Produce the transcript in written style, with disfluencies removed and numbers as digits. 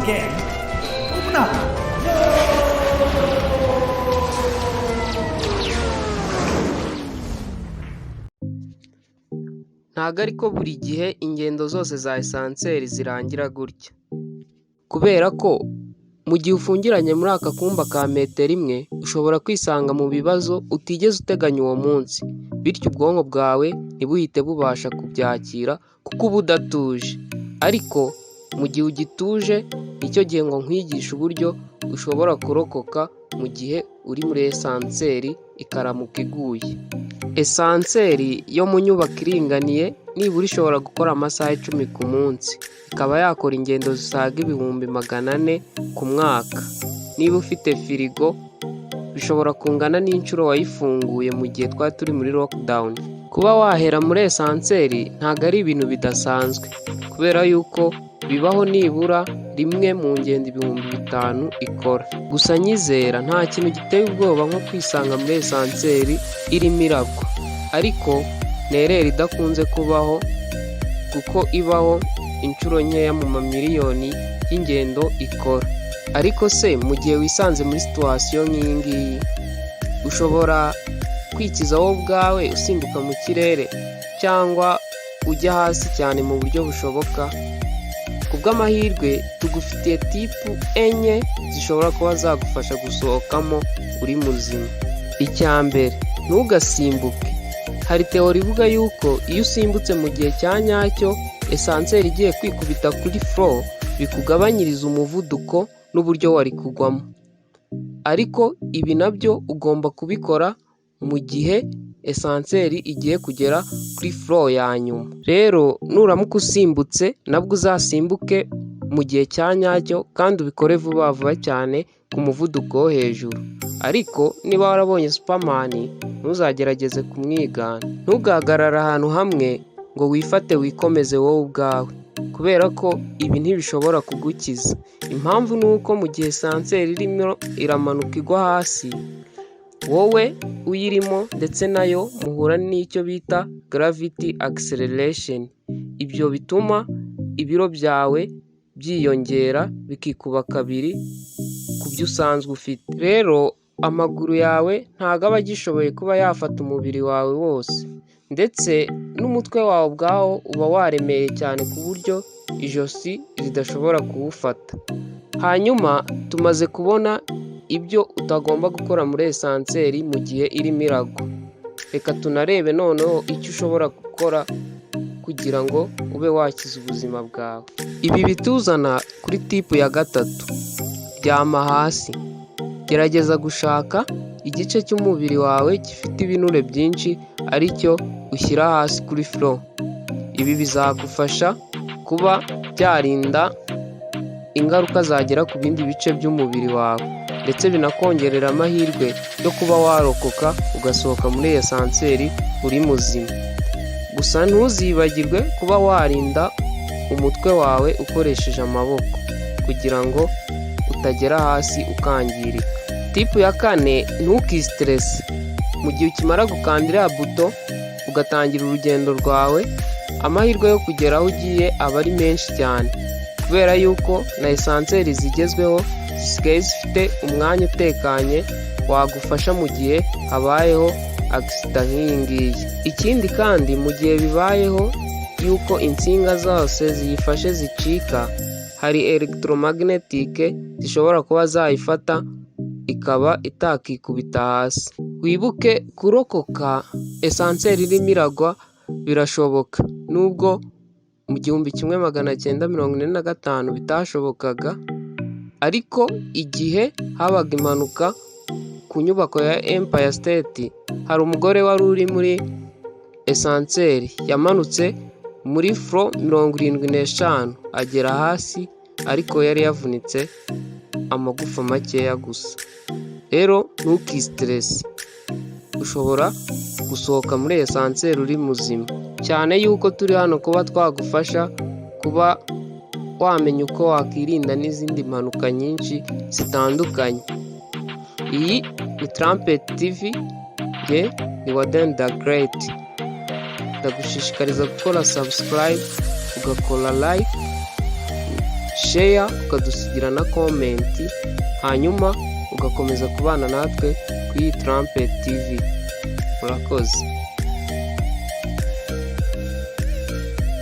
again. Open up! Ntago ariko buri gihe ingendo zose za ascenseur zirangira gutya, kubera ko mu gihe ufungiranye muri aka kumba ka metero imwe, ushobora kwisanga mu bibazo utigeze uteganya uwo munsi, bityo ubwonko bwawe ntibuhite bubasha kubyakira kuko uba udatuje. Ariko mu gihe ugituje, nicyo gihe ngo nkwigishe uburyo ushobora kurokoka mu gihe uri muri ascenseur ikaramuka iguye. Ascenseur yo mu nyubako iringaniye nibura ishobora gukora amasaha 10 ku munsi, ikaba yakora ingendo zisaga 400,000 ku mwaka. Niba ufite firigo, bishobora kungana n'inshuro wayifunguye mu gihe twari turi muri lockdown. Kuba wahera muri ascenseur ntabwo ari ibintu bidasanzwe, kubera yuko bibaho nibura rimwe mu ngendo 5000 ikora. Gusa nyizera, nta kintu giteye ubwoba nko kwisanga muri ascenseur irimo iragwa, ariko ni erreur idakunze kubaho kuko ibaho inshuro nkeya mu mamiliyoni y'ingendo ikora. Ariko se mu gihe wisanze muri situation nk'iyi ngiyi, ushobora kwikiza wowe ubwawe usimbuka mu kirere cyangwa ujya hasi cyane mu buryo bushoboka? Ku bw'amahirwe, tugufitiye tip enye zishobora kuba zagufasha gusohokamo uri muzima. Icya mbere, ntugasimbuke. Hari theory ivuga yuko iyo usimbutse mu gihe cya nyacyo ascenseur igiye kwikubita kuri floor, bikugabanyiriza umuvuduko n'uburyo wari kugwamo. Ariko ibi nabyo ugomba kubikora mu gihe ascenseur igiye kugera kuri floor ya nyuma. Rero nuramuka usimbutse, nabwo uzasimbuke mu gihe cya nyacyo kandi ubikore vuba vuba cyane ku muvuduko wo hejuru. Ariko niba warabonye Superman, ntuzagerageze kumwigana. Ntugahagarare ahantu hamwe ngo wifate wikomeze wowe ubwawe, kubera ko ibi ntibishobora kugukiza. Impamvu ni uko mu gihe ascenseur irimo iramanuka igwa hasi, wowe uyirimo ndetse nayo muhura n'icyo bita gravity acceleration. Ibyo bituma ibiro byawe byiyongera bikikuba kabiri ku byo usanzwe ufite. Rero amaguru yawe ntabwo aba agishoboye kuba yafata umubiri wawe wose, ndetse n'umutwe wawe ubwawo uba waremeye cyane ku buryo ijosi ridashobora kuwufata. Hanyuma tumaze kubona ibyo utagomba gukora muri ascenseur mu gihe irimo iragwa. Reka tunarebe noneho icyo ushobora gukora kugira ngo ube wakiza ubuzima bwawe. Ibi bituzana kuri tip ya gatatu: ryama hasi. Gerageza gushaka igice cy'umubiri wawe gifite ibinure byinshi, aricyo ushyira hasi kuri floor. Ibi bizagufasha kuba byarinda ingaruka zagera ku bindi bice by'umubiri wawe, ndetse binakongerera amahirwe yo kuba warokoka ugasohoka muri iyo ascenseur uri muzima. Gusa ntuzibagirwe kuba warinda umutwe wawe ukoresheje amaboko kugira ngo utagera hasi ukangirika. Tip ya kane, ntukisiterese. Mu gihe ukimara gukanda iriya buto ugatangira urugendo rwawe, amahirwe yo kugera aho ugiye aba ari menshi cyane, kubera yuko na ascenseur zigezweho zisigaye zifite umwanya utekanye wagufasha mu gihe habayeho accident nk'iyi ngiyi. Ikindi kandi, mu gihe bibayeho yuko insinga zose ziyifashe zicika, hari electromagnetic zishobora kuba zayifata ikaba itakikubita hasi. Wibuke, kurokoka ascenseur irimo iragwa birashoboka, nubwo mu 1945 bitashobokaga, ariko igihe habaga impanuka ku nyubako ya Empire State, hari umugore wari uri muri ascenseur yamanutse muri floor 75 agera hasi, ariko yari yavunitse amagufa makeya gusa. Rero ntukisiterese, ushobora gusohoka muri ascenseur uri muzima, cyane yuko turi hano kuba twagufasha kuba wamenya uko wakwirinda n'izindi mpanuka nyinshi zitandukanye. Iyi ni Trumpet TV, njye ni Warden the Great. Ndagushishikariza gukora subscribe, ugakora like, share ndetse na comment. share, ukadusigira na comment, hanyuma ugakomeza kubana natwe kuri iyi Trumpet TV. Murakoze.